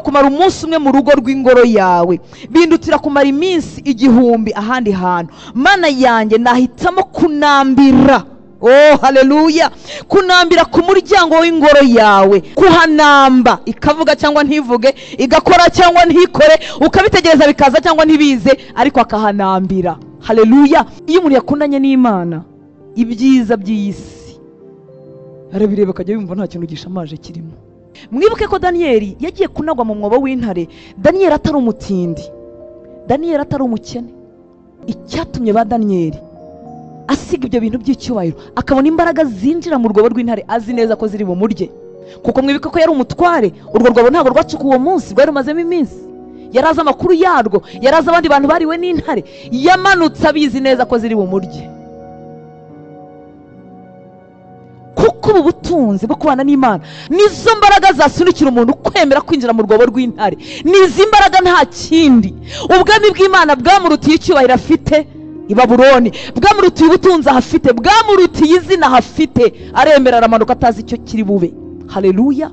Kumara umunsi umwe mu rugo rw'ingoro yawe bindutira kumara iminsi 1000 ahandi hantu. Mana yanjye, nahitamo kunambira, oh haleluya, kunambira ku muryango w'ingoro yawe, kuhanamba ikavuga cyangwa ntivuge, igakora cyangwa ntikore, ukabitegereza bikaza cyangwa ntibize, ariko akahanambira. Haleluya. Iyo umuntu yakundanye n'Imana, ibyiza by'iyi si arabireba akajya yumva nta kintu gishamaje kirimo. Mwibuke ko Daniyeli yagiye kunagwa mu mwobo w'intare, Daniyeli atari umutindi, Daniyeli atari umukene. Icyatumye ba Daniyeli asiga ibyo bintu by'icyubahiro, akabona imbaraga zinjira mu rwobo rw'intare azi neza ko ziri bumurye, kuko mwibuke ko yari umutware. Urwo rwobo ntabwo rwacukuwe uwo munsi, rwari rumazemo iminsi, yari azi amakuru yarwo, yari azi abandi bantu bariwe n'intare, yamanutse abizi neza ko ziri bumurye. Kuko ubu butunzi bwo kubana n'Imana nizo mbaraga zasunikira umuntu kwemera kwinjira mu rwobo rw'intare. Nizi mbaraga nta kindi. Ubwami bw'Imana bwamurutiye icyubahiro afite i Babuloni, bwamurutiye ubutunzi ahafite, bwamurutiye izina ahafite, aremera aramanuka atazi icyo kiri bube. Haleluya.